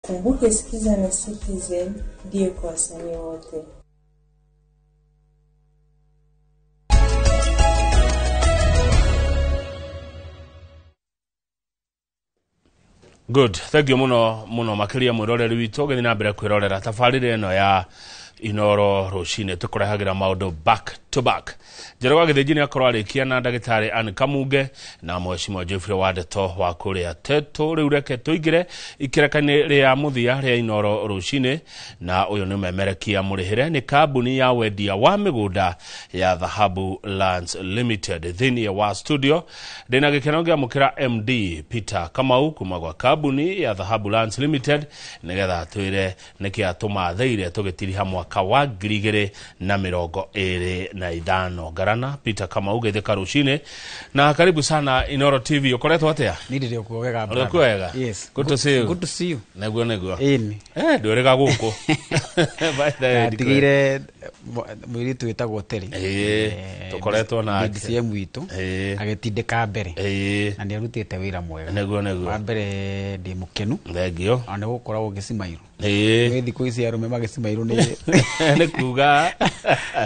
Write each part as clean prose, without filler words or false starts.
Kumbuke Sikiza na Citizen ndiyo kwa wasanii wote. Good, thank you muno muno makiria mwiroreri witũ ũgĩthiĩ na mbere kwĩrorera tabarĩra ĩno ya Inoro rũcinĩ tũkũrehagĩra maũndũ back to back. Njoroge wa Gĩthĩnji nĩ akorwo arĩkia na ndagĩtarĩ Ann Kamunge na mheshimiwa Geoffrey Wandeto wa kũrĩa Tetu. Rĩu reke tũingĩre ikereka-inĩ rĩa mũthia rĩa Inoro rũcinĩ, na ũyũ nĩ ũmemerekia mũrĩhĩre nĩ kambuni ya wendia wa mĩgũnda ya Dhahabu Lands Limited. Thĩinĩ wa studio ndĩna gĩkeno ngĩamũkĩra MD Peter Kamau kuma gwa kambuni ya Dhahabu Lands Limited nĩgetha atwĩre nĩkĩ atũmathĩire tũgĩtiriha mwaka wa 2025. Garana Peter Kamau gĩthĩka rũcinĩ na karibu sana Inoro TV. Ũkoretwo atĩa? Ni ndĩrĩ okuo wega, Ũrĩ brother. kuo wega? Yes. Good to see you. Good to see you. Nĩguo nĩguo. Ĩni. Ndwĩrĩga gũkũ. By the way, Ndigĩire mũirĩtu wĩtagwo Terry. Tũkoretwo nake. DCM witũ. Agĩtindĩka mbere. Na nĩ arutĩte wĩra mwega. Nĩguo nĩguo. Wa mbere ndĩ mũkenu. Thengio. Ona nĩ gũkoragwo ũgĩcimairwo. Wĩ thikũ ici arũme magĩcimairwo nĩ Nĩ kuga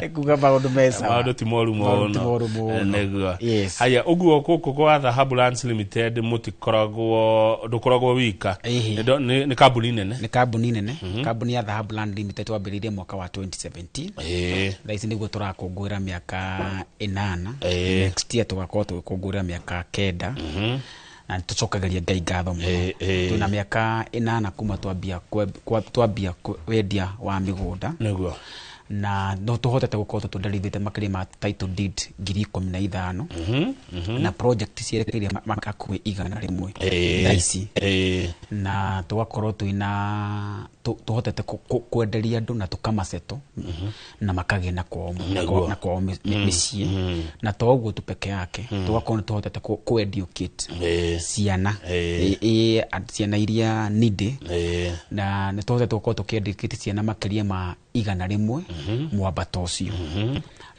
nĩ kuga maũndũ me sawa. Maũndũ ti moru Maũndũ ti mũno. moru mũno. Nĩguo. Yes. Haya, ũguo gũkũ gwa Dhahabu Lands Limited mũtikoragwo, ndũkoragwo wika. Nĩ kambuni nene. Nĩ kambuni nene. Kambuni ya Dhahabu Land Limited twambĩrĩirie mwaka wa 2017. Thaa ici nĩguo tũrakũngũĩra mĩaka 8. Next year tũgakorwo tũgĩkũngũĩra mĩaka 9. Na tũcokagĩria Ngai ngatho mũno. Twĩna mĩaka 8 kuma twambia wendia wa mĩgũnda. Nĩguo. Na no tũhotete gũkorwo tũtũndarithĩte makĩria ma title deed 15,000. Na project cierekeire hakuhĩ 100 thaa ici. Na tũgakorwo twĩna tũhotete kwenderia andũ na tũkamaceto na makagĩa na kwao na kwao mĩciĩ. Na to ũguo tu peke yake, tũgakorwo nĩ tũhotete kũ-educate ciana. Ciana iria needy. Na nĩ tũhotete gũkorwo tũkĩ-educate ciana makĩria ma 100 mwambato ũcio.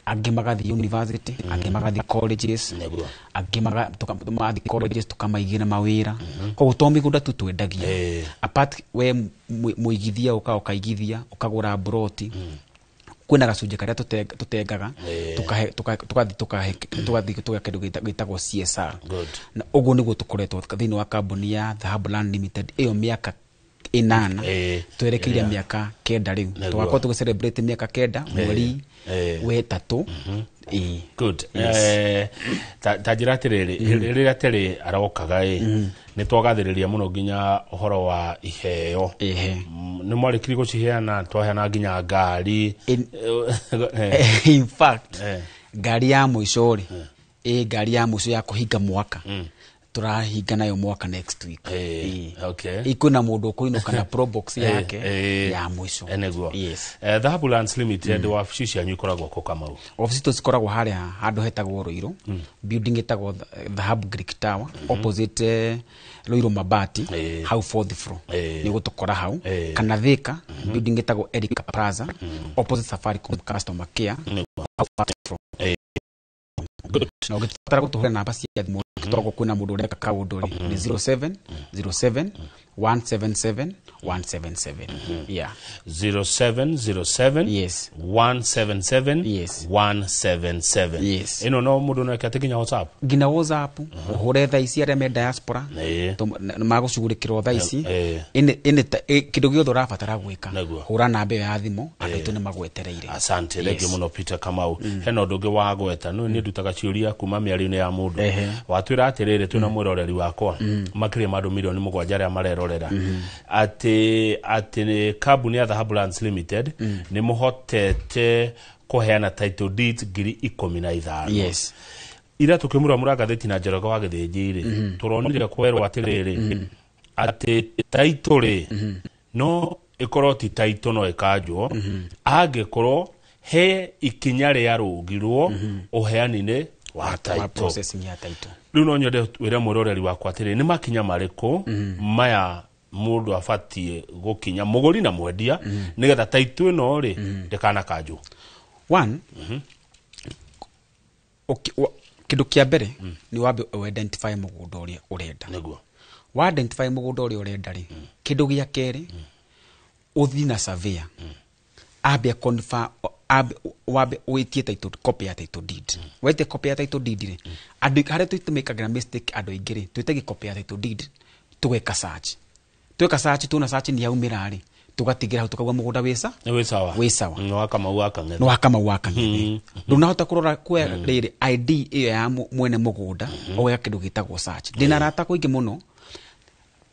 Angĩ magathiĩ university, angĩ magathiĩ colleges, angĩ magathiĩ colleges tũkamaigĩra mawĩra. Koguo to mĩgũnda tu twendagia. Apart we mũigithia ũka ũkaigithia, ũkagũra broti. Kwĩna gacunjĩ karĩa tũtengaga, tũgathiĩ tũgahe kĩndũ gĩtagwo CSR. Na ũguo nĩguo tũkoretwo thĩinĩ wa kambuni ya Dhahabu Land Limited ĩyo mĩaka 8. Twerekeire mĩaka 9 rĩu. Tũgakorwo tũgĩ celebrate mĩaka 9 mweri wetatũ. Good. Yes. Ta njĩra atĩrĩrĩ, rĩrĩa Terry arokaga ĩ, nĩ twagathĩrĩria mũno nginya ũhoro wa iheo. Nĩ mwarĩkirie gũciheana, twaheana nginya ngari. In fact, ngari ya mũico rĩ, ngari ya mũico ya kũhinga mwaka. Tũrahinga nayo mwaka next week. Kwĩna mũndũ ũkũinũka na Probox yake ya mũico. Nĩguo. Yes. Dhahabu Lands Limited, wabici cianyu ikoragwo kũ Kamau? Wabici citũ cikoragwo harĩa handũ hetagwo Ruiru. Building ĩtagwo Dhahabu Greek Tower, opposite Ruiru Mabati, hau fourth floor. Nĩ ũgũtũkora hau. Kana Thika, building ĩtagwo Erica Plaza, opposite Safaricom customer care, hau first floor. Good. Na ũngĩbatara gũtũhũrĩra namba cia thimũ, tondũ kwĩna mũndũ ũreka kaũndũ rĩ, nĩ zero seven, zero seven, one seven seven, one seven seven. Yeah. Zero seven, zero seven. Yes. One seven seven. Yes. One seven seven. Yes. Ĩno no mũndũ no eke atĩ nginya WhatsApp? Nginya WhatsApp, ũhũre thaa ici arĩa me diaspora, magũcugurĩkĩrwo thaa ici. Kĩndũ gĩothe ũrabatara gwĩka, hũra namba ĩyo ya thimũ, andũ aitũ nĩ magwetereire. Asante, Yes. thank you mũno Peter Kamau. Hena ũndũ ũngĩ wa gweta, nĩ niĩ ndutaga ciũria kuma mĩario-inĩ ya mũndũ. Watwĩra atĩrĩrĩ, twĩna mwĩroreri wakwa, makĩria ma andũ mirioni 7 arĩa marerorera, atĩ kambuni ya Dhahabu Lands Limited nĩ mũhotete kũheana title deeds 15,000. Yes. Ira tũkĩmũramũra ngathĩti na Njoroge wa Gĩthĩnji rĩ, tũronire kwerwo atĩrĩrĩ, atĩ title rĩ, no ĩkorwo ti title no ĩkanjwo, angĩkorwo he ikinya rĩarũngirwo ũheani-inĩ wa Wa title. processing ya title. Rĩu no nyende wĩre mwĩroreri wakwa atĩrĩ, nĩ makinya marĩkũ maya mũndũ abatiĩ gũkinya, mũgũri na mwendia, nĩgetha title ĩno rĩ, ndĩkanakanjwo? One, kĩndũ kĩa mbere nĩ wambe identify mũgũnda ũrĩa ũrenda. Nĩguo. Wa identify mũgũnda ũrĩa ũrenda rĩ, kĩndũ gĩa kerĩ, ũthiĩ na surveyor ambe confirm, ambe wambe wĩtie title, copy ya title deed. Wetie copy ya title deed rĩ, andũ harĩa tũmĩkagĩra mistake andũ aingĩ rĩ, twĩtagie copy ya title deed, tũgeka search, tweka search, tuona search nĩ yaumĩra rĩ, tũgatigĩra hau, tũkauga mũgũnda wĩ sa Nĩ wĩ sawa. Wĩ sawa. Nĩ wa Kamau wa Kang'ethe. Nĩ wa Kamau wa Kang'ethe. Ndũnahota kũrora kwa rĩrĩ ID ĩyo ya mwene mũgũnda, ũgeka kĩndũ gĩtagwo search. Ndĩna arata kũingĩ mũno,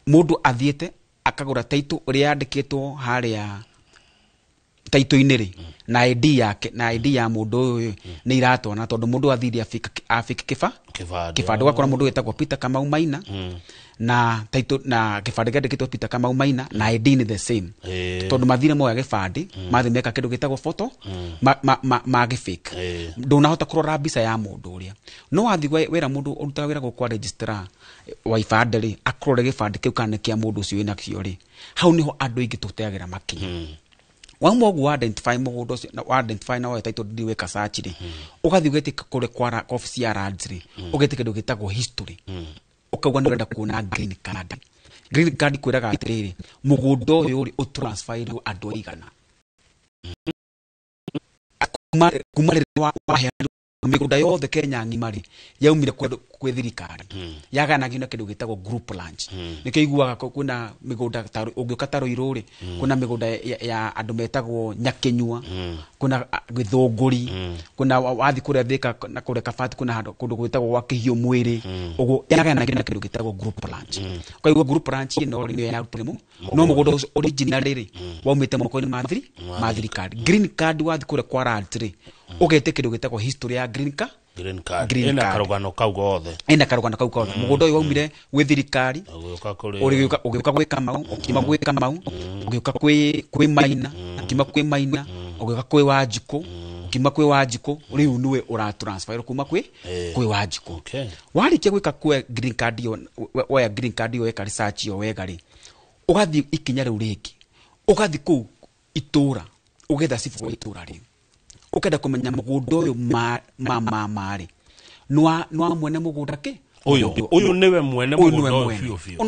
mũndũ athiĩte akagũra title ĩrĩa yandĩkĩtwo harĩa title-inĩ rĩ, na ID yake na ID ya mũndũ ũyũ nĩ iratwana, tondũ mũndũ athire afika kĩba Kĩbandĩ. Kĩbandĩ, ũgakora mũndũ wĩtagwo Peter Kamau Maina na title na kĩbandĩ kĩandĩkĩtwo Peter Kamau Maina na ID nĩ the same, tondũ mathire moya gĩbandĩ, mathiĩ meka kĩndũ gĩtagwo photo ma gĩfake. Ndũnahota kũrora mbica ya mũndũ ũrĩa, no wathiĩ wĩra mũndũ ũrutaga wĩra gũkũ kwa registrar wa ibandĩ rĩ, akũrore gĩbandĩ kĩu kana nĩ kĩa mũndũ ũcio wĩnakĩo rĩ. Hau nĩho andũ aingĩ tũteagĩra makinya. Wauma ũguo, wa identify mũgũnda ũcio na wa identify na woya title deed, weka search rĩ, ũgathiĩ ũgetĩka kũrĩa kwa office ya lands rĩ, ũgetĩka kĩndũ gĩtagwo history, ũkauga nĩ ũrenda kuona green card. Green card kwĩraga atĩrĩrĩ, mũgũnda ũyũ rĩ, ũtransferirwo andũ aigana kuma rĩrĩa waheanirwo. Mĩgũnda yothe Kenya ng'ima rĩ, yaumire kwĩ thirikari, yaganagio na kĩndũ gĩtagwo group ranch. Nĩkĩo iguaga kwĩna mĩgũnda ta ũngĩũka ta Ruiru rĩ, kwĩna mĩgũnda ya andũ metagwo Nyakĩnyua, kwĩna Gĩthũngũri, kwĩna wathiĩ kũrĩa Thĩka na kũrĩa Kabati, kwĩna handũ kũndũ gwĩtagwo gwa Kĩhiũ Mwĩrĩ. Ũguo yaganagio na kĩndũ gĩtagwo group ranch. Ũkaigua group ranch ĩno rĩ, nĩyo yarutire no mũgũnda ũcio originally rĩ, waumĩte moko-inĩ ma thirikari. Green card, wathiĩ kũrĩa kwa lands rĩ, ũgete kĩndũ gĩtagwo history ya green card. Green card. Green Ĩna card. Karũgano kau gothe. Ĩna karũgano kau kothe, mũgũnda ũyũ waumire gwĩ thirikari, Ũgĩũka kũrĩ ũgĩũka gwĩ Kamau, ũkiuma gwĩ Kamau ũgĩũka kwĩ Maina, ũkiuma kwĩ Maina ũgĩũka kwĩ Wanjikũ, ũkiuma kwĩ Wanjikũ rĩu nĩwe ũratransfer kuma kwĩ kwĩ Wanjikũ. Warĩkia gwĩka kwe green card ĩyo, woya green card ĩyo, weka research ĩyo wega rĩ, ũgathiĩ ikinya rĩu rĩngĩ, ũgathiĩ kũu itũra, ũgetha cibũ wa itũra rĩu, ũkenda kũmenya mũgũnda ũyũ ma rĩ, nĩ wa mwene mũgũnda kĩ. Ũyũ ũyũ nĩwe mwene Ũyũ nĩwe mũgũnda ũyũ mwene. Biũ biũ.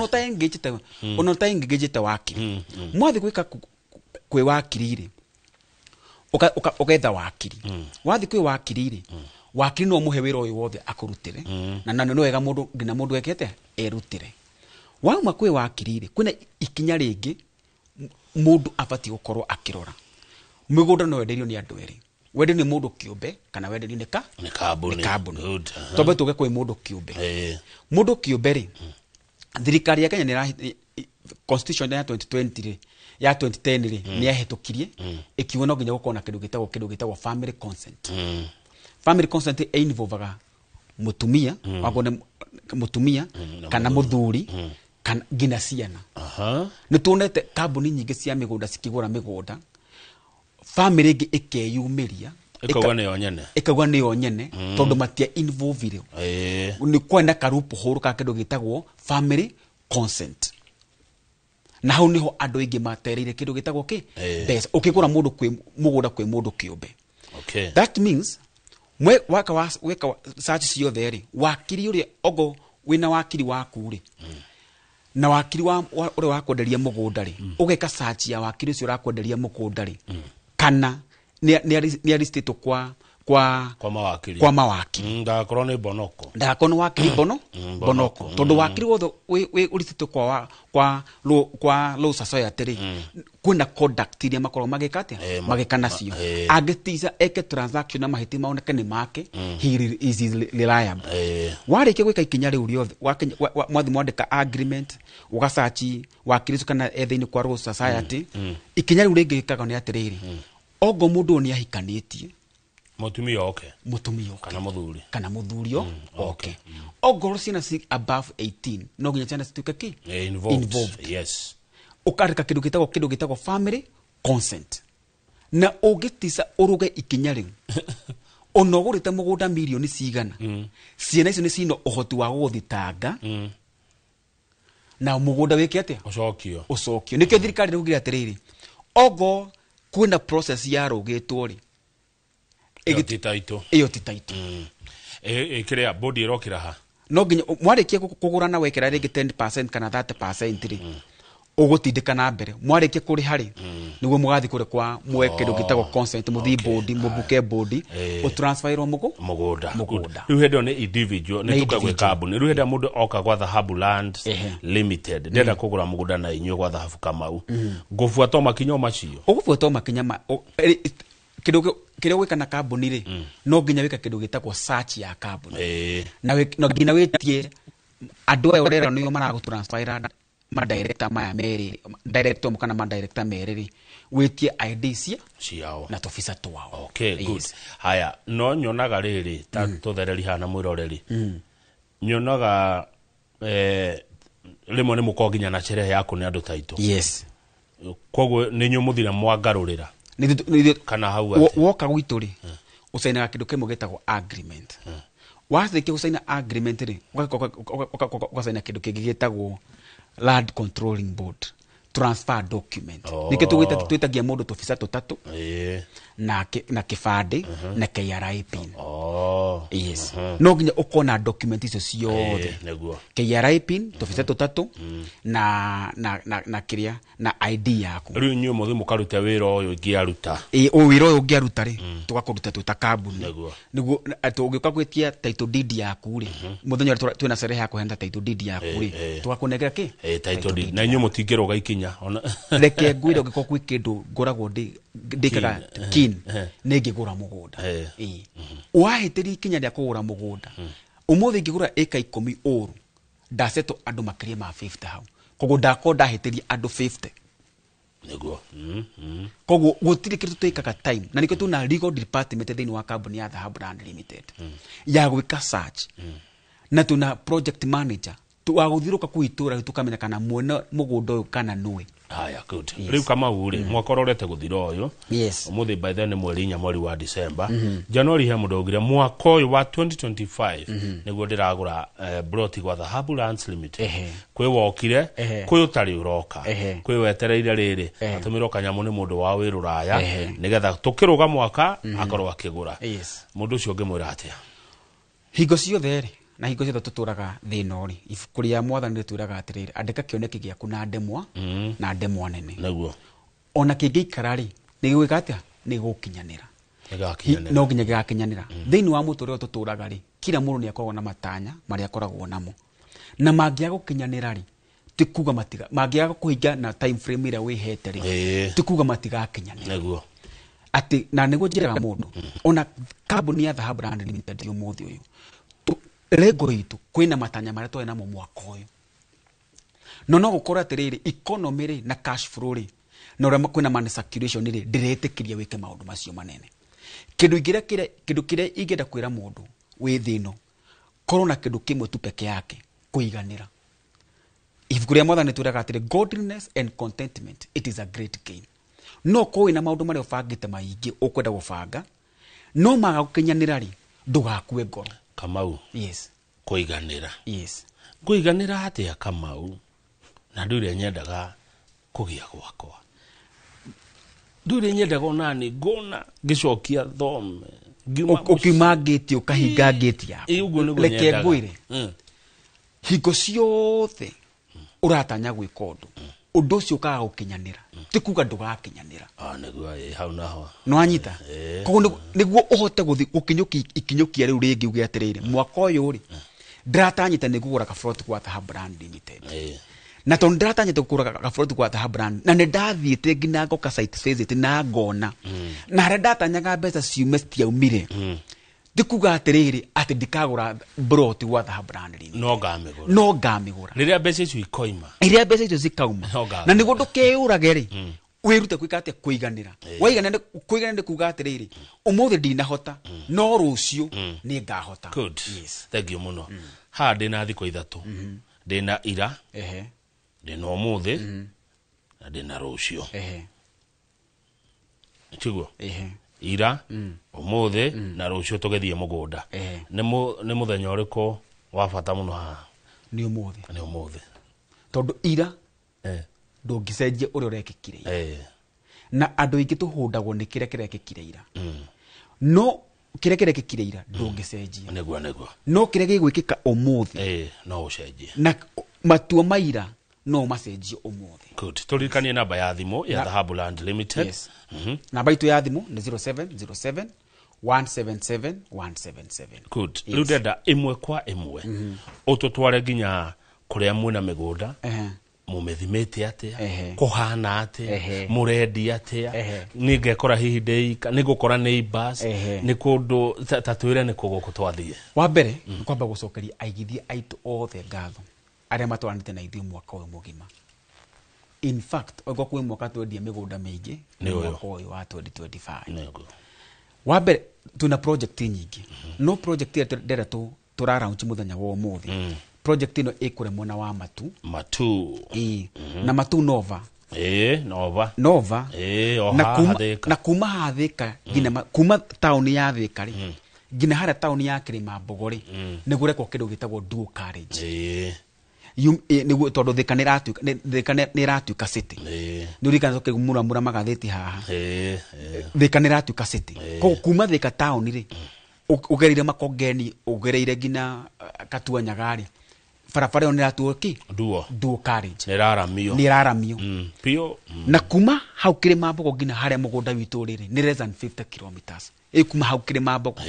Ona ũtaengĩjĩte wakiri, mwathiĩ gwĩka kwĩ wakiri rĩ, ũgetha wakiri. Wathiĩ kwĩ wakiri rĩ, wakiri no mũhe wĩra ũyũ wothe akũrutĩre, na nĩ wega mũndũ nginya mũndũ ekete erutĩre. Wauma kwĩ wakiri rĩ, kwĩna ikinya rĩngĩ mũndũ abatiĩ gũkorwo akĩrora. Mĩgũnda no wenderio nĩ andũ erĩ: wenderio nĩ mũndũ kĩũmbe kana wenderio nĩ ka Nĩ kambuni. Nĩ kambuni. Good. Twambe tuge kwĩ mũndũ kĩũmbe. Mũndũ kĩũmbe rĩ, thirikari ya Kenya nĩ constitution ya 2020 rĩ, ya 2010 rĩ, nĩ yahĩtũkirie ĩkiuga no nginya gũkorwo na kĩndũ gĩtagwo family consent. Family consent ĩinvolvaga mũtumia wakorwo nĩ mũtumia na kana mũthuri kana nginya ciana. Nĩ tuonete kambuni nyingĩ cia mĩgũnda cikĩgũra mĩgũnda, family ĩngĩ ĩkeyumĩria. Ĩkauga nĩyo nyene. Ĩkauga nĩyo nyene, tondũ matia involve nĩ kwenda karupũhũrũ ka kĩndũ gĩtagwo family consent, na hau niho andũ aingĩ matereire kĩndũ gĩtagwo kĩ mbeca ũkĩgũra mũndũ kwĩ mũgũnda kwĩ mũndũ kĩũmbe. That means mwe waka weka search ciothe rĩ, wakiri ũrĩa ogo wĩna wakiri waku rĩ, na wakiri wa ũrĩa wakwenderia mũgũnda rĩ, ũgeka search ya wakiri ũcio ũrakwenderia mũgũnda rĩ, kana nĩ aristĩtwo kwa Kwa mawakiri. Kwa mawakiri. Ndagakorwo nĩ bonoko. Ndagakorwo nĩ wakiri bono bonoko, tondũ wakiri wothe wĩ ũristĩtwo kwa law society rĩ, kwĩna conduct iria makoragwo magĩka atĩa, magĩka nacio. Angĩtiza eke transaction na mahĩtia maoneke nĩ make, he is reliable. Warĩkia gwĩka ikinya rĩu rĩothe, mwathi mwandĩka agreement, ũgacaci wakiri ũcio kana e thĩinĩ kwa law society, ikinya rĩu rĩngĩ gĩkaga nĩ atĩrĩrĩ, ongo mũndũ ũyũ nĩ ahikanĩtie, Mũtumia oke. Mũtumia oke. Kana mũthuri. Kana mũthuri oke. Ongorwo ciana ci above 18, no nginya ciana cituĩke kĩ? Involved. Involved. Yes. Ũkandĩka kĩndũ gĩtagwo family consent, na ũngĩtica ũrũge ikinya rĩu, ona ũgũrĩte mũgũnda mirioni cigana, ciana icio nĩ cina ũhoti wa gũgũthitanga na mũgũnda wĩke atĩa? Ũcokio. Ũcokio. Nĩkĩo thirikari ĩraugire atĩrĩrĩ, ongo kwĩna process yarũgĩtwo rĩ, Ĩyo ti title. Ĩyo ti title. Kĩrĩa bodi ĩrokĩra ha? No nginya mwarĩkia kũgũra na wekĩra rĩngĩ 10% kana 30% rĩ, ũgũtindĩka na mbere. Mwarĩkia kũrĩha rĩ, nĩguo mũgathiĩ kũrĩa kwa muoe kĩndũ gĩtagwo consent, mũthiĩ board, mũbuke board, ũtransferirwo mũgũnda. Mũgũnda. Rĩu hĩndĩ ĩyo nĩ individual, nĩ Nĩ tuka gwĩ individual. kambuni. Rĩu hĩndĩ ĩrĩa mũndũ oka gwa Dhahabu Land Limited, ndĩrenda kũgũra mũgũnda na inyuĩ gwa Dhahabu Kamau, ngũbuata o makinya o macio? Ũgũbuata o makinya ma kĩndũ kĩrĩa ũgwĩka na kambuni rĩ, no nginya wĩke kĩndũ gĩtagwo search ya kambuni. Na no nginya wĩtie andũ aya ũrera nĩo maragũtransferĩra, madirector maya merĩ, director ũmwe kana madirector merĩ rĩ, wĩtie ID cia ciao na tũbica twao. Okay, good. Yes. Haya, no nyonaga rĩrĩ ta tũthereri haha na mwĩroreri, nyonaga rĩmwe nĩ mũkorwo nginya na sherehe ya kũne andũ taitũ. Koguo nĩ inyuĩ mũthire mwangarũrĩra kana hau atĩ? Woka gwitũ rĩ, ũcainaga kĩndũ kĩmwe gĩtagwo agreement. Warĩkia gũcaina agreement rĩ, ũgacaina kĩndũ kĩngĩ gĩtagwo land controlling board transfer document. Nĩkĩo twĩtagia mũndũ tũbica tũtatũ na kĩbandĩ na KRA PIN. Yes, no nginya ũkona document icio ciothe. Nĩguo. KRA PIN, tũbica tũtatũ na kĩrĩa na ID yaku. Rĩu inyuĩ mũthiĩ mũkarute wĩra ũyũ ingĩaruta? Ĩ, ũyũ wĩra ũyũ ũngĩaruta rĩ, tũgakũruta twĩ ta kambuni. Nĩguo atĩ ũngĩũka gwĩtia title deed yaku rĩ, mũthenya ũrĩa twĩna sherehe ya kũheana title deed yaku rĩ, tũgakũnengera kĩ? Title deed. Na inyuĩ mũtingĩrũga ikinya ona? Reke ngwĩre, ũngĩkorwo kwĩ kĩndũ ngoragwo ndĩkaga keen, nĩ ngĩgũra mũgũnda. Ĩ. Wahĩtĩria ikinya rĩa kũgũra mũgũnda, ũmũthĩ ingĩgũra ĩka 10 ũru, ndacetwo andũ makĩria ma 50 hau, koguo ndakorwo ndahĩtĩria andũ 50. Nĩguo. Koguo gũtirĩ kĩndũ twĩkaga time, na nĩkĩo tuna legal department thĩinĩ wa kambuni ya Dhahabu Land Limited ya gwĩka search, na tuna project manager wa gũthiũrũka kũu itũũra rĩu, tũkamenya kana mwene mũgũnda ũyũ kana nũĩ. Haya, good. Rĩu Kamau rĩ, mwaka ũrorete gũthira ũyũ, Yes. ũmũthĩ by then nĩ mweri 4 mweri wa December. January he mũndũ augire mwaka ũyũ wa 2025 nĩguo ndĩragũra broti gwa Dhahabu Lands Limited. Kwĩ wokire, kwĩ ũtarĩ ũroka, kwĩ wetereire rĩrĩ atũmĩrwo kanyamũ nĩ mũndũ wa wĩ rũraya, nĩgetha tũkĩrũga mwaka akorwo akĩgũra. Mũndũ ũcio ũngĩmwĩra atĩa? Hingo ciothe rĩ, na hingo ciothe tũtũraga thĩ ĩno rĩ, ibuku rĩa mwathani rĩtwĩraga atĩrĩrĩ, andĩka kĩoneki gĩaku na ndemwa, na ndemwa nene. Ona kĩngĩikara rĩ, nĩ gĩgwĩka atĩa? Nĩ gũkinyanĩra. Nĩgakinyanĩra. No nginya gĩgakinyanĩra. Thĩinĩ wa mũtũrĩre ũyũ tũtũraga rĩ, kila mũndũ nĩ akoragwo na matanya marĩa akoragwo namo, na mangĩaga gũkinyanĩra rĩ, ti kuga matiga, mangĩaga kũhinga na time frame ĩrĩa wĩhete rĩ, ti kuga matigakinyanĩra. Atĩ na nĩguo njĩraga mũndũ, ona kambuni ya Dhahabu Land Limited ũmũthĩ ũyũ, lengo itũ kwĩna matanya marĩa twarĩ namo mwaka ũyũ, no gũkorwo atĩrĩrĩ, economy rĩ na cash flow rĩ, na ũrĩa kwĩna money circulation rĩ, ndĩretĩkĩria wĩke maũndũ macio manene. Kĩndũ ingĩrĩa kĩrĩa kĩndũ kĩrĩa ingĩenda kwĩra mũndũ wĩ thĩ ĩno, korwo na kĩndũ kĩmwe tu peke yake, kũiganĩra. Ibuku rĩa mwathani twĩraga atĩrĩ, godliness and contentment, it is a great gain. No korwo wĩna maũndũ marĩa ũbangĩte maingĩ ũkwenda gũbanga, no maga gũkinyanĩra rĩ, ndũgakue ngoro. Kamau. Yes. Kũiganĩra. Yes. Ngũiganĩra atĩa, Kamau, na ndũire nyendaga kũgĩa gwakwa, ndũire nyendaga onani ngona ngĩcokia thome ngiuma? Ũkiuma ngĩti, ũkahinga ngĩti yaku. Ĩ, ũguo nĩguo Reke nyendaga. ngwĩre, hingo ciothe ũratanya gwĩka ũndũ, ũndũ ũcio ũkaga gũkinyanĩra, ti kuga ndũgakinyanĩra. Ah, nĩguo, ĩ, hau naho. Nĩwanyita? Koguo nĩguo ũhote gũthi gũkinyũkia ikinyũkia rĩu rĩngĩ, uge atĩrĩrĩ, mwaka ũyũ rĩ, ndĩratanyĩte nĩ ngũgũra gaburoti gwa Dhahabu Land Limited, na tondũ ndĩratanyĩte kũgũra gaburoti gwa Dhahabu Land, na nĩ ndathiĩte nginya ngoka site visit na ngona na harĩa ndatanyaga mbeca ciume citiaumire, ti kuga atĩrĩrĩ atĩ ndikagũra broti gwa Dhahabu Land Limited. No ngamĩgũra. No ngamĩgũra. Rĩrĩa mbeca icio ikoima. Rĩrĩa mbeca icio cikauma. No ngamĩgũra. Na nĩguo ndũkeyũrage rĩ, wĩrute gwĩka atĩa? Kũiganĩra. Waiganĩra, kũiganĩra nĩ kuga atĩrĩrĩ, ũmũthĩ ndinahota, no rũciũ nĩ ngahota. Good. Yes. Thank you mũno. Haha ndĩna thikũ 3, ndĩna ira, ndĩna ũmũthĩ, na ndĩna rũciũ. Tiguo? Ira, ũmũthĩ na rũciũ, tũgĩthiĩ mũgũnda. Nĩ mũthenya ũrĩkũ wa bata mũno haha? Nĩ ũmũthĩ. Nĩ ũmũthĩ. Tondũ ira ndũngĩcenjia ũrĩa ũrekĩkire ira. Na andũ aingĩ tũhũndagwo nĩ kĩrĩa kĩrekĩkire ira, no Kĩrĩa kĩrekĩkire ira ndũngĩcenjia. Nĩguo. No kĩrĩa gĩgwĩkĩka ũmũthĩ no ũcenjie. Na matua ma ira no macenjie ũmũthĩ. Good. Tũririkanie namba ya thimũ ya Dhahabu Land Limited. Yes. Namba itũ ya thimũ nĩ 0707 177 177. Good. Rĩu ndenda ĩmwe kwa ĩmwe ũtũtware nginya kũrĩa mwĩna mĩgũnda. Mumithimite atia, kuhana atia, murendia atia, ningekora hihi ndeika, ningukora neighbors, ni kundu ta twire ni kuguku twathie. Wa mbere ni kwamba gucokeria aigithia aitu othe ngatho aria matwaranite na ithuĩ mwaka ũyũ mũgima. In fact, ogo kwĩ mwaka twendia mĩgũnda mĩingĩ nĩ mwaka ũyũ wa 2025. Nĩguo. Wa mbere twĩna project nyingĩ. No project ĩrĩa ndĩrenda tũraraunch mũthenya wa ũmũthĩ. Project ino ikure mwena wa Matu. Matu. Na Matu Nova. Nova. Nova. Na kuma na kuma hathika gina kuma town ya Thika ri. Gina haria town ya Kilimambogo ri. Nigurekwo kindu gitagwo dual carriage. Niguo tondu Thika ni iratuika city. Ni urikana tukimura mura magatheti haha. Thika ni iratuika city. Koguo kuma Thika town ri ugereire Makongeni, ugereire gina Katua Nyagari. Barabara ĩyo nĩratuo ki duo carriage nĩraramio pio. Na kuma hau Kilimambogo nginya harĩa mũgũnda witũ rĩ nĩ less than 50 kilometers. Kuma hau Kilimambogo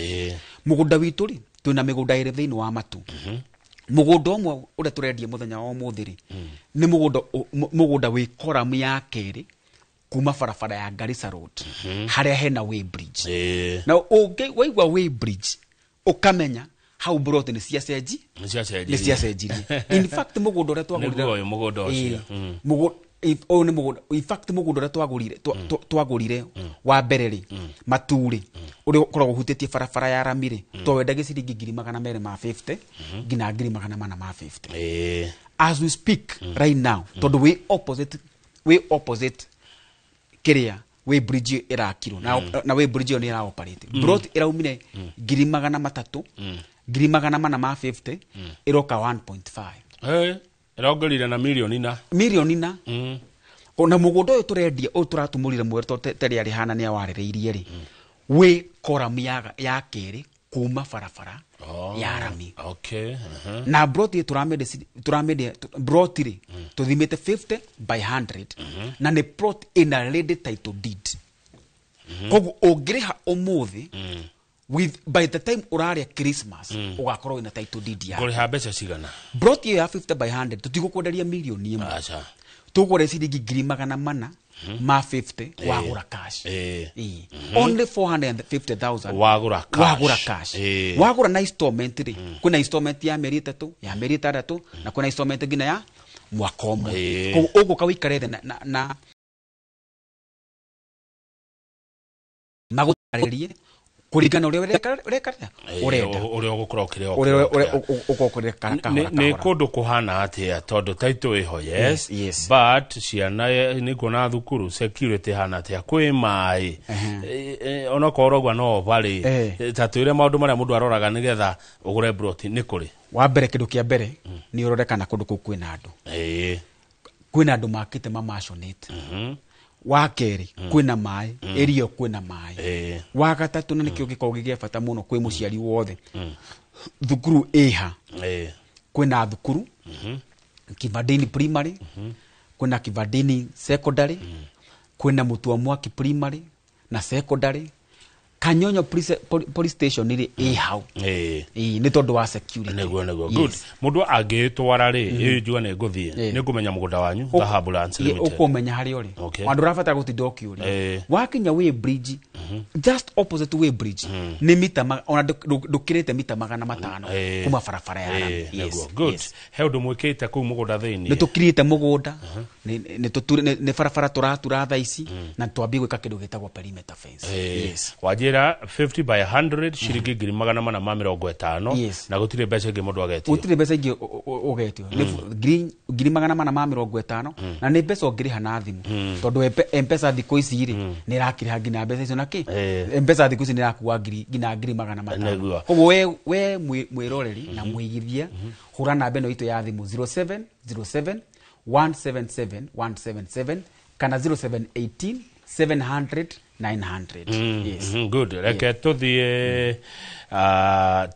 mũgũnda witũ rĩ twĩna mĩgũnda ĩrĩ thĩinĩ wa Matu. Mũgũnda ũmwe ũrĩa tũrendia mũthenya wa ũmũthĩ rĩ nĩ mũgũnda wĩ koramu ya kerĩ kuma barabara ya Garissa Road harĩa hena way bridge. Na waigua way bridge ũkamenya hau brot ni ciacenji ni ciacenjirie. In fact mũgũnda ũrĩa twagũrire nĩguo ũyũ mũgũnda ũcio ũyũ nĩ mũgũnda. In fact mũgũnda ũrĩa twagũrire wa mbere rĩ Matu rĩ ũrĩa ũkoragwo ũhutĩtie barabara ya rami rĩ twawendagia ciringi 250 nginya 450. As we speak right now tondũ wĩ opposite kĩrĩa we bridge ĩrakirwo na we bridge ĩyo nĩ ĩraoperate. Brot ĩraumire 300 450 ĩroka 1.5. Ĩrongerire na milioni na milioni na ona mũgũnda ũyũ tũrendia ũyũ tũratumũrire mweri terĩ arĩ hana nĩ awarĩrĩirie rĩ wĩ koramu ya kerĩ kuma barabara ya rami. Okay. Na brot tũramendia brot rĩ tũthimĩte 50 by 100 na nĩ plot ĩna ready title deed. Koguo ũngĩrĩha ũmũthĩ with by the time ũrarĩa Christmas ũgakorwo wĩna title deed yaku. Kũrĩha mbeca cigana? Brot ĩyo ya 50 by 100 tũtigũkwenderia milioni ĩmwe. Aca. Tũgũre ciringi 450 wagũra cash. Only 450,000 wagũra cash. Wagũra cash. Wagũra na installment rĩ kwĩna installment ya mĩeri 3 ya mĩeri 6 na kwĩna installment nginya ya mwaka ũmwe. Koguo ũgũka wĩikare thĩ na magũtarĩrie kũringana ũrĩa ũreka ũrenda ũrĩa ũgũkorwo ũkĩrĩa ũgũkorwo kahora. Nĩ kũndũ kũhana atĩa tondũ title ĩho yes but ciana nĩ kuona thukuru security hana atĩa kwĩ maĩ onokorwo ũrauga no barĩ ta twĩre maũndũ marĩa mũndũ aroraga nĩgetha ũgũre broti nĩ kũrĩ. Wa mbere kĩndũ kĩa mbere nĩ ũrore kana kũndũ kũu kwĩna andũ. Kwĩna andũ makĩte mamaconĩte. Wa kerĩ kwĩna maĩ ĩrio kwĩna maĩ. Wa gatatũ na nĩkĩo gĩkoragwo gĩ gĩa bata mũno kwĩ mũciari wothe thukuru ĩha kwĩna thukuru Kivandini primary kwĩna Kivandini secondary kwĩna Mutua Mwaki primary na secondary Kanyonyo police station rĩ ĩ hau. Nĩ tondũ wa security. Nĩguo. Good. Mũndũ angĩtwara rĩ njua nĩ ngũthiĩ nĩ ngũmenya mũgũnda wanyu Dhahabu Lands Limited. Ũkũmenya harĩa ũrĩ. Andũ ũrabatara gũtinda ũkĩũria. Wakinya way bridge just opposite way bridge nĩ mita ona ndũkĩrĩte mita 500 kuma barabara ya rami. Yes. Good. He ũndũ mwĩkĩte kũu mũgũnda thĩinĩ? Nĩ tũkirĩte mũgũnda nĩ barabara tũratura thaa ici na twambie gwĩka kĩndũ gĩtagwo perimeter fence. Yes. Wanjĩra 50 by 100 ciringi 450 na gũtirĩ mbeca ingĩ mũndũ agetio. Gũtirĩ mbeca ingĩ ũgetio. Nĩ 450 na nĩ mbeca ũngĩrĩha na thimũ tondũ M-Pesa thikũ ici rĩ nĩ ĩrakĩrĩha nginya mbeca icio na kĩ M-Pesa thikũ ici nĩ ĩrakua nginya 500. Koguo we mwĩroreri na mwĩigithia hũra namba ĩno itũ ya thimũ 0707 177 177 kana 0718 700 900. Yes. Good. Reke tuthie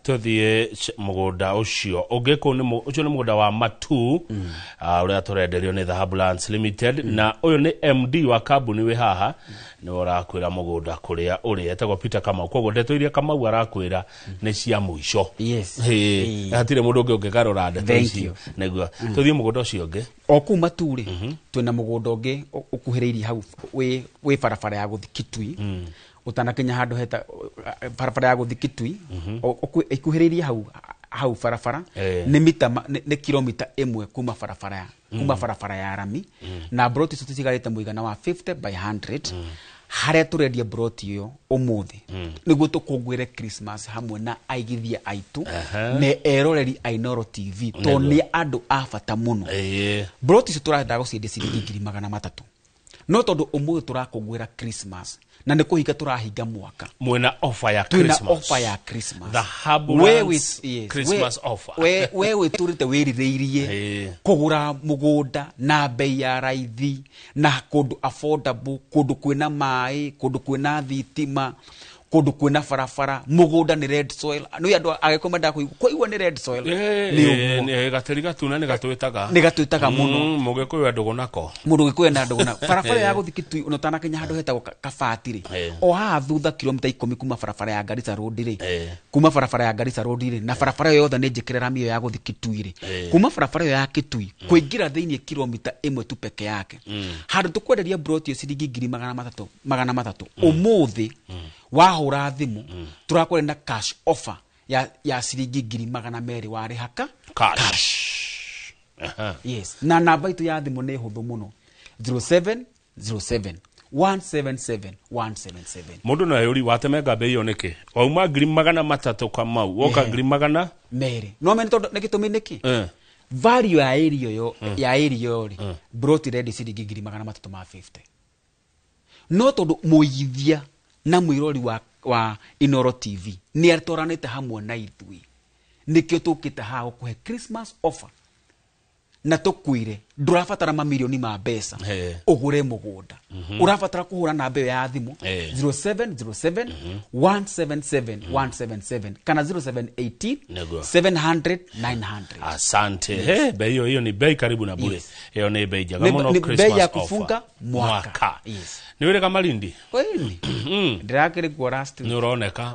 tuthie mugunda ucio ungi kuu ni ucio ni mugunda wa Matu uria turenderio ni Dhahabu Lands Limited na uyu ni MD wa kambuni wi haha ni urakwira mugunda kuria uri etagwo Peter Kamau. Koguo ndeto iria Kamau arakwira ni cia muico. Yes. Hatire mundu ungi ungigarura ndeto icio niguo tuthie mugunda ucio ungi o kuu Matu ri twina mugunda ungi ukuhiriirie hau wi barabara ya guthi Kitui. Utanakinya handu heta barabara ya guthi Kitui ikuhiriirie hau barabara ni mita ni kilomita 1 kuma barabara ya rami na broti icio tutigarite muigana wa 50 by 100 haria turendia broti iyo umuthi niguo tukungwire Christmas hamwe na aigithia aitu na eroreri a Inooro TV to ni andu a bata muno. Broti icio turenda guciendia ciringi 300 no tondu umuthi turakungwira Christmas na nä kå hinga tå rahinga mwaka mwena offer ya Christmas. Twina offer ya Christmas. Dhahabu Lands Christmas offer. We wä tå rä te wä rirä irie kå gå ra må gå nda na bei ya raithi na kå ndå affordable, kå ndå kwä na maä, kå ndå kwä na thitima, kå ndå kwä na barabara, må gå nda nä red soil. Nä andå agäkå mendaga kåigua nä red soil. Nä gatĩri gatuna nä gatwĩtaga. Nä gatwĩtaga mũno. Mũgĩkũyũ ndũgũ nako. Mũndũ gĩkũyũ na ndũgũ nako. Barabara ya gũthiĩ Kitui ona ũtanakinya handũ hetagwo Kabati rĩ. O haha thutha kilomita 10 kuma barabara ya Garissa Road rĩ. Kuma barabara ya Garissa Road rĩ na barabara yothe nĩ njĩkĩre rami ĩyo ya gũthiĩ Kitui rĩ. Kuma barabara ĩyo ya Kitui kũingĩra thĩinĩ kilomita 1 tu peke yake. Handũ tũkwenderia broti ciringi 300 300 ũmũthĩ wahũra thimũ tũrakwenda na cash offer ya ciringi 200 warĩha cash. Yes. Na namba itũ ya thimũ nĩ hũthũ mũno 0707 177 177. Mũndũ no eyũri watemenga mbei ĩyo nĩkĩ? Wauma 300 Kamau woka 200 No mene tondũ nĩ gĩtũmi nĩkĩ? Value ya area yo ya area rĩ broti ready ciringi 350. No tondũ mũigithia na mwirori wa Inooro TV ni atwaranite hamwe na ithui nikio tukite haha gukuhe Christmas offer na tukwire ndurabatara mamirioni ma mbeca ugure mugunda. Urabatara kuhura namba ya thimu 0707 177 177 kana 0718 700 900. Asante. Bei hiyo ni bei karibu na bure. Hiyo ni bei njega muno Christmas offer. Bei ya kufunga mwaka. Yes. Ni wire Kamalindi? Kweli. Ndirakiri kuo last week. Ni uroneka.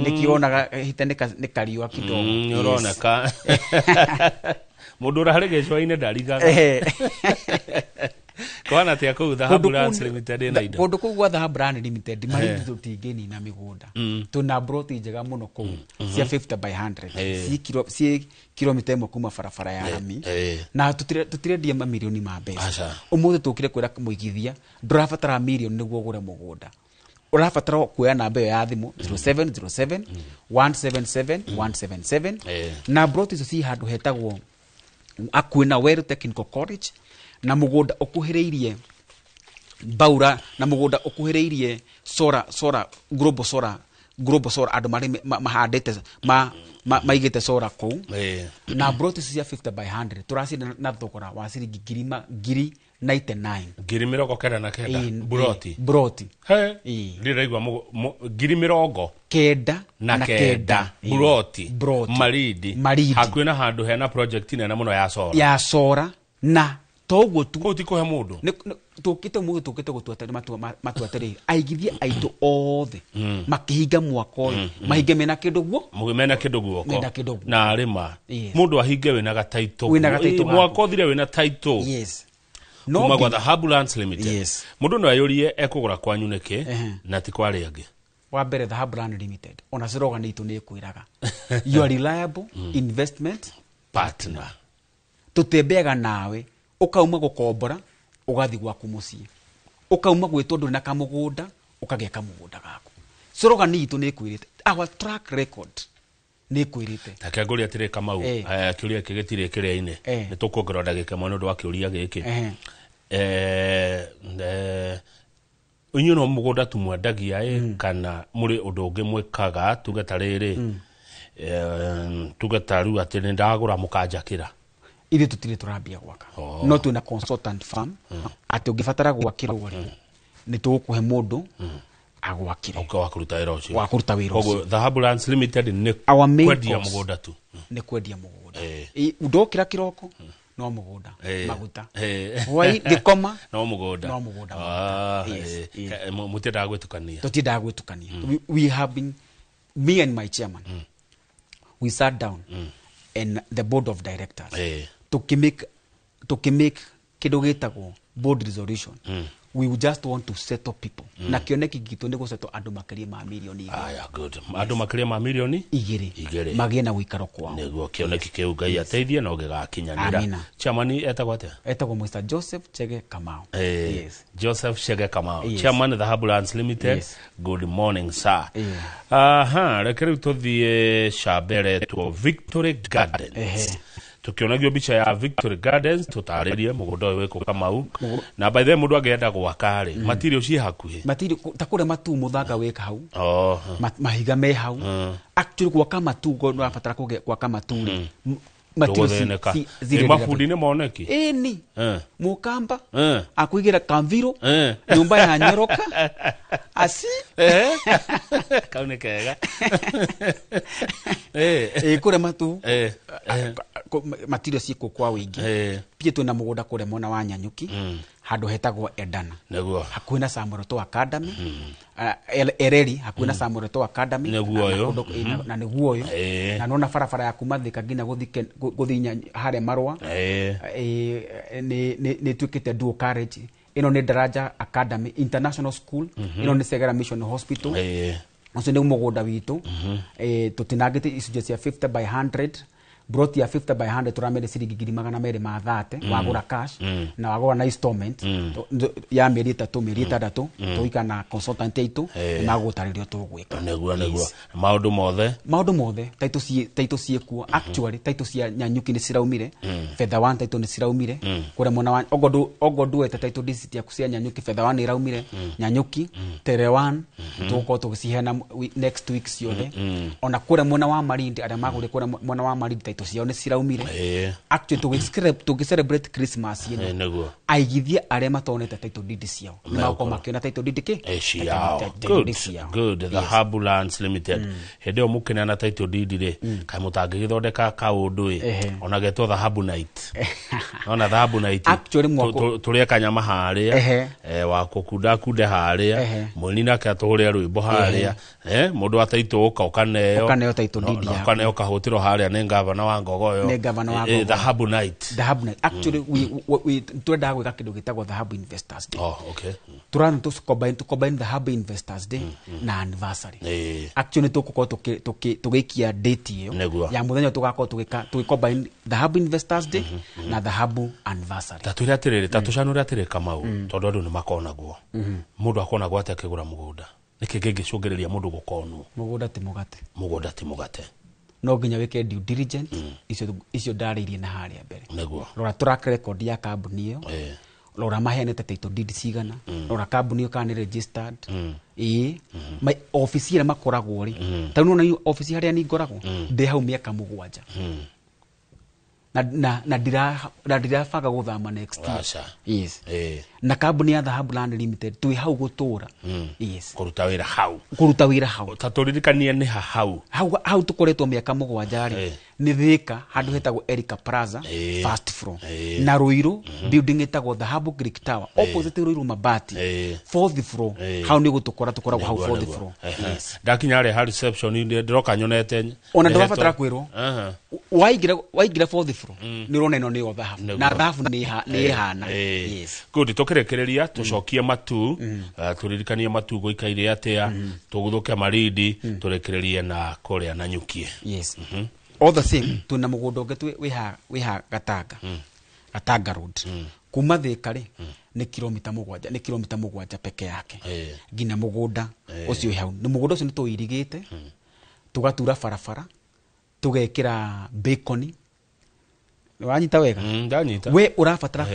Nikionaga hite ni kariwa kidogo. Ni uroneka. Mundu ura gĩcũa-inĩ ndarigaga. Kwana atia kũu Dhahabu Lands Limited ĩna indo? Kũndũ kũu gwa Dhahabu Lands Limited Malindi tũtingĩnina mĩgũnda. Tũna broti njega mũno kũu cia 50 by 100 ciĩ kilomita 1 kuma barabara ya rami na tũtirendia mamirioni ma mbeca. Ũmũthĩ tũkire kwĩra mũigithia ndũrabatara mirioni nĩguo ũgũre mũgũnda. Ũrabatara kuoya namba ĩyo ya thimũ 0707 177 177 na broti icio ci handũ hetagwo akuĩ na Weru Technical College na mũgũnda ũkuhĩrĩirie Baura na mũgũnda ũkuhĩrĩirie Sora Global Sora andũ marĩ mahandĩte maigĩte sora kũu na broti cia 50 by 100 tũracienda na thogora wa ciringi 99 99 broti broti ndĩraigua 99 broti Malindi hakuhĩ na handũ hena project nene mũno ya sora na toguo tu kũu ti kũhe mũndũ tũkĩte mũthĩ tũkĩte gũtua matua atĩrĩrĩ aigithia aitũ othe makĩhinga mwaka ũyũ mahinge mena kĩndũ guo mena kĩndũ guoko na rĩma mũndũ ahinge wĩna gataitũ mwaka ũthire wĩna taitũ. Yes. Kuma gwa Dhahabu Lands Limited. Mũndũ no eyũrie ekũgũra kwanyu nĩkĩ na ti kwa arĩa angĩ. Wa mbere Dhahabu Lands Limited ona slogan itũ nĩ ĩkwĩraga you are reliable investment partner. Tũtembeaga nawe ũkauma gũkombora ũgathiĩ gwaku mũciĩ ũkauma gwĩtwo ndũrĩ na kamũgũnda ũkagĩa kamũgũnda gaku. Slogan itũ nĩ ĩkwĩrĩte our track record nĩ ĩkwĩrĩte. Take ngũria atĩrĩ Kamau, kĩũria gĩkĩ gĩtirĩ kĩrĩa-inĩ nĩ tũkuongerera ndagĩka ĩmwe nĩ ũndũ wa kĩũria gĩkĩ. Inyuĩ no mũgũnda tu mwendagia kana mũrĩ ũndũ ũngĩ mwĩkaga tuge ta rĩrĩ tuge ta rĩu atĩ nĩ ndagũra mũkanjakĩra? Ithuĩ tũtirĩ tũrambia gwaka no twĩna consultant firm atĩ ũngĩbatara gwakĩrwo rĩ Nĩ tũgũkũhe mũndũ agwakire. Ũke wa kũruta wĩra ũcio. Wa kũruta wĩra ũcio. Koguo Dhahabu Lands Limited nĩ Our main kwendia course mũgũnda tu. Nĩ kwendia mũgũnda. Ndokĩra kĩroko no mũgũnda, maguta. Hwai ngĩkoma no mũgũnda. No mũgũnda. Ah, Yes, yes. Mũtiendaga gwĩtukania. Tũtiendaga gwĩtukania. We have been, me and my chairman, we sat down and the board of directors, tukimake kĩndũ gĩtagwo board resolution. We just want to settle people, na kĩoneki gitũ nĩ gũsettle andũ makĩria ma mirioni 2. Aya, good. Andũ makĩria ma mirioni 2 2 magĩe na ũikaro kwao. Nĩguo kĩoneki kĩu, Ngai ateithie no gĩgakinyanĩra. Amina. Chairman etagwo atĩa? Etagwo Mr. Joseph Chege Kamau. Yes. Joseph Chege Kamau, Yes. chairman, Dhahabu Lands Limited. Yes. Good morning, sir. Yeah. Aha, reke rĩu tũthiĩ cambere tuo Victory Gardens. Tukionagio mbica ya Victory Gardens, tũtarĩrie mũgũnda ũyũ wĩkũ, Kamau? Na by the way, mũndũ angĩenda gwaka rĩ, material ciĩ hakuhĩ? Matiri ta kũrĩa Matuu, mũthanga wĩka hau. Oh. Mahiga me hau. Actually, gwaka Matuu ũrabatara gwaka Matuu rĩ, material Ndũgũthĩnĩka. zirĩ Ĩ, mabundi nĩ moneki? Ĩni. Mũkamba akuigĩra kamviro nyũmba ya nyoroka asi. Kau nĩ kega. Ĩ kũrĩa Matuu material ciĩkuo kwa wĩingĩ. Pia twĩna mũgũnda kũrĩa mwena wa Nyanyuki, handũ hetagwo Edana, hakuhĩ na Samuel Ruto Academy. Ah, Ereri, hakuhĩ na Samuel Ruto Academy. Nĩguo Na ũyũ. Na nĩguo ũyũ. Na nona barabara ya kuma Thika nginya gũthiĩ harĩa Marũa nĩ ĩtuĩkĩte dual carriage. Ĩno nĩ Daraja Academy International School, ĩno nĩ Segera Mission Hospital. Ũcio nĩ mũgũnda witũ. Tũtinangĩte icunjĩ cia 50 by 100. Broti ya 50 by 100 tũramende ciringi 230,000 wagũra cash, na wagũra na installment ya mĩeri 3, mĩeri 6, tũgũikara na consultant aitũ, nĩ magũgũtarĩria tũgwĩka. Nĩguo maũndũ mothe. Maũndũ mothe, title ciĩkuo. Actually, title cia Nyanyuki nĩ ciraumire, Fedha One title nĩ ciraumire kũrĩa mwena wa ogo nduete title deeds ciaku cia Nyanyuki. Fedha One nĩ iraumire Nyanyuki, Tere One tũgũkorwo tũgĩciheana next week ciothe. Ona kũrĩa mwena wa Malindi, arĩa magũrire kũrĩa mwena wa Malindi, title ciao nĩ ciraumire. Actually, tũgĩ celebrate Christmas ĩno, aigithia arĩa matonete title deed ciao nĩ magũkorwo makĩona title deed kĩ? Ciao. Title Good. deed ciao. Good. Dhahabu Lands Limited, hĩndĩ ĩyo mũkĩneana title deed rĩ, kaĩ mũtangĩgĩthondeka kaũndũ ĩ ona getwo Dhahabu Night? Ona Dhahabu Night. Actually, Tũrĩe kanyama harĩa, wa kũkunda kunde harĩa, mũini nake atũhũre rwĩmbo harĩa, mũndũ wa title ũka ũkaneo. Ũkaneo title deed yaku. Ũkaneo kahũtĩro harĩa nĩ ngavana wa Ngogoyo. Nĩ ngavana wa Ngogoyo. Dhahabu Night. Dhahabu Night. Actually, we twendaga gwĩka kĩndũ gĩtagwo Dhahabu Investors Day. Oh, okay. Tũrana tũ combine Dhahabu Investors Day na anniversary. Actually, tũgũkorwo tũgĩikia date ĩyo ya mũthenya tũgakorwo tũgĩ combine Dhahabu Investors Day na Dhahabu anniversary. Ta twĩre atĩrĩrĩ, ta tũcanũre atĩrĩ, Kamau, tondũ andũ nĩ makonagwo. Mũndũ akonagwo atĩa akĩgũra mũgũnda? Nĩkĩ kĩngĩcũngĩrĩria mũndũ gũkonwo? Mũgũnda ti mũgate. Mũgũnda ti mũgate. No nginya wĩke due diligence icio ndarĩirie na harĩa mbere. Rora track record ya kambuni ĩyo, rora maheanĩte title deed cigana, rora kambuni ĩyo kana nĩ registered. Ĩĩ, obici ĩrĩa makoragwo rĩ, ta rĩu nĩwona obici harĩa ni ngoragwo ndĩ hau mĩaka 7, na ndirabanga gũthama next year. Aca. Yes. Na kambuni ya Dhahabu Land Limited twĩ hau gũtũra. Yes. Kũruta wĩra hau. Kũruta wĩra hau. Ta tũririkanie nĩ ha hau? Hau tũkoretwo mĩaka 7 rĩ, nĩ Thika, handũ hetagwo Erica Plaza, first floor, na Ruiru, building ĩtagwo Dhahabu Greek Tower, opposite Ruiru Mabati, fourth floor. Hau nĩ gũtũkora, tũkoragwo hau fourth floor. Yes. Ndakinya harĩa ha reception ndĩroka nyonete Ona nĩhetwo- ndũrabatara kwĩrwo. Waingĩra fourth floor nĩ ũrona ĩno nĩyo Dhahabu, na Dhahabu nĩ ĩhana. Yes. Good. Tũkĩrĩkĩrĩria, tũcokie Matu, tũririkanie Matu gũikaire atĩa, tũguthũke Marindi, tũrĩkĩrĩrie na kũrĩa na Nyukie. Yes, all the same, twĩna mũgũnda ũngĩ wĩ ha Gatanga, Gatanga Road. Kuma Thika rĩ, nĩ kilomita 7, nĩ kilomita 7 peke yake nginya mũgũnda ũcio wĩ hau. Nĩ mũgũnda ũcio nĩ tũirigĩte, tũgatura barabara, tũgekĩra bacon. Wanyita wega? Ndanyita. We ũrabatara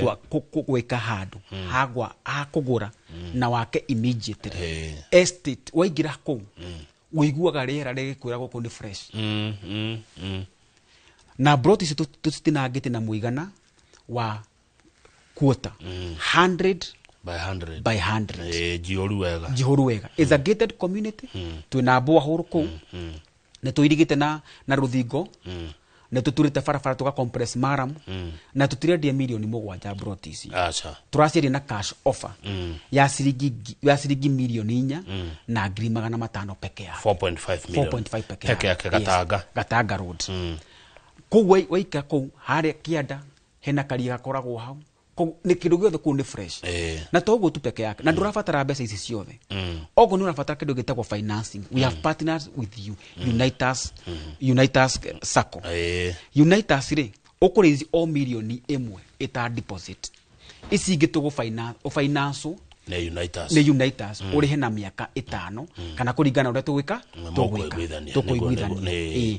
gwĩka handũ hagwa ha kũgũra na wake immediately. Estate waingĩra kũu ũiguaga rĩera rĩgĩkwĩra gũkũ nĩ fresh. Na broti icio tũcitinangĩte na mũigana wa quarter 100 By 100. By 100. Njihũru wega. Njihũru wega. Is a gated community. Twĩna borehole kũu, nĩ tũirigĩte na rũthingo, nĩ tũturĩte barabara, tũga compress maram, na tũtirendia mirioni 7 broti ici. Aca. Tũraciendia na cash offer ya ciringi 4,500,000 peke yake. 4.5 million. 4.5 peke. Peke yake. Gatanga. Yes, Gatanga Road. Koguo waika kũu harĩa kĩanda hena karia gakoragwo hau. Koguo nĩ kĩndũ gĩothe kũu nĩ fresh. Na to ũguo tu peke yake, na ndũrabatara mbeca ici ciothe. Oguo nĩ ũrabatara kĩndũ gĩtagwo financing. We have partners with you, Unitas Sacco. Unitas rĩ, ũkũraise o 1 million ĩta deposit, ici ingĩ tũgũ finance, ũfinance Nĩ Unitas. Nĩ Unitas. Ũrĩhe na mĩaka 5 kana kũringana na ũrĩa tũgwĩka. Mũkũiguithania. Tũkũiguithania. Nĩguo. Ĩĩ.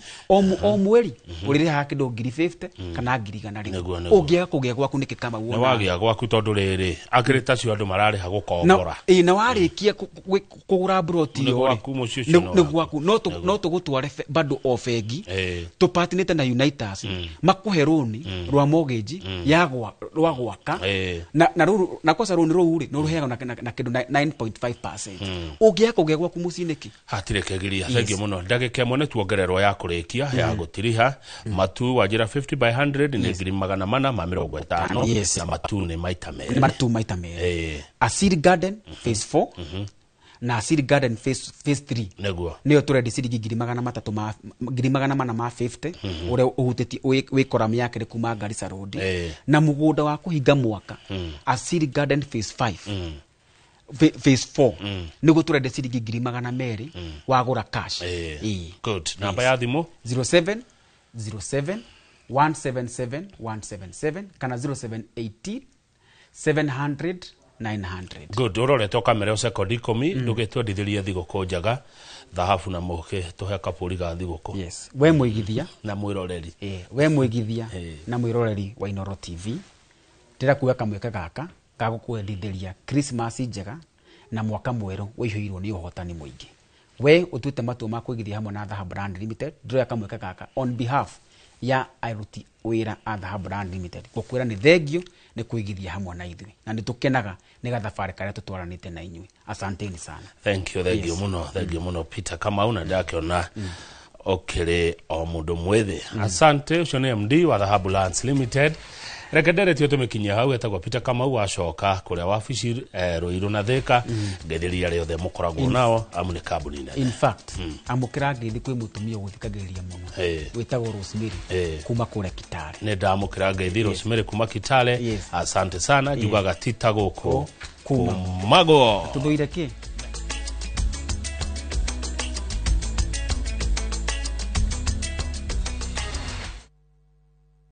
O mweri ũrĩrĩhaga kĩndũ ngiri 50 kana 100,000. Nĩguo. Ũngĩaga kũgĩa gwaku nĩkĩ kama Nĩ wagĩa gwaku, tondũ rĩrĩ akĩrĩ tacio andũ mararĩha gũkombora. Ĩĩ, na warĩkia kũgũra broti Nĩ ĩyo rĩ, gwaku, mũciĩ ũcio nĩ nĩ waku. gwaku. No tũgũtware bado o bengi, Ĩĩ. tũpatinĩte na Unitas, makũhe rũni rwa mortgage ya rwa gwaka. Na rũrũ na kosa rũni rũu rĩ, no rũheagwo na kĩndũ 9.5%. Ũngĩaga kũgĩa gwaku mũciĩ nĩkĩ? Hatirĩ kĩgiria. Thengiũ mũno. Ndagĩka ĩmwe nĩ tuongererwo ya kũrĩkia ya gũtiriha matu. Wanjĩra 50 by 100 nĩ 450,000. Na matu nĩ maita Nĩ merĩ. Matu maita merĩ. Asiri Garden phase 4 na Asiri Garden phase 3 nĩyo tũrendia ciringi ngiri magana matatũ ma 450,000 ũrĩa ũhutĩtie wĩ koramu yake nĩ kuma Garissa Road. Na mũgũnda wa kũhinga mwaka, Asiri Garden phase 5, phase 4, nĩguo tũrendia ciringi 200,000 wagũra cash. Ĩĩ. Good. Namba ya thimũ? 07 07 177 177 kana 0718 700 900. Good. Ũrorete ũkamere sekondi 10, ndũgĩtwendithĩrie thigũkũ njega, thahabu na mũkĩ tũhe kabũri ga thigũkũ. Yes, we mũigithia na mwĩroreri. We mũigithia na mwĩroreri wa Inoro TV, ndĩrakuoya kamweke gaka ga gũkwendithĩria Christmas njega na mwaka mwerũ ũihũirwo nĩ ũhotani mũingĩ. We ũtuĩte matua ma kũigithia hamwe na Dhahabu Land Limited, ndĩroya kamweke gaka on behalf ya aruti wĩra a Dhahabu Land Limited gũkwĩra nĩ thengio nĩ kũigithia hamwe na ithuĩ, na nĩ tũkenaga nĩ gathabarĩ karĩa tũtwaranĩte na inyuĩ. Asanteni sana. Thank you, thank you muno, thank you muno, Peter Kamau, na ndakĩona ũkĩrĩ o mũndũ mwĩthĩ. Asante. Ũcio nĩ MD wa Dhahabu Lands Limited. Reke nderetio tũmĩkinyia hau. Etagwo Peter Kamau. Wacoka kũrĩa wabici Rũirũ na Thĩka, ngeithĩria arĩa othe mũkoragwo nao, amu nĩ kambuni nene. In fact, amũkĩra ngeithi kwĩ mũtumia ũgũthikagĩrĩria mũno wĩtagwo Rosemary kuma kũrĩa Kitale. Nĩ ndamũkĩra ngeithi Rosemary kuma Kitale. Asante sana. Njugaga tita gũkũ Kuma. Kumagwo. Tũthũire kĩ?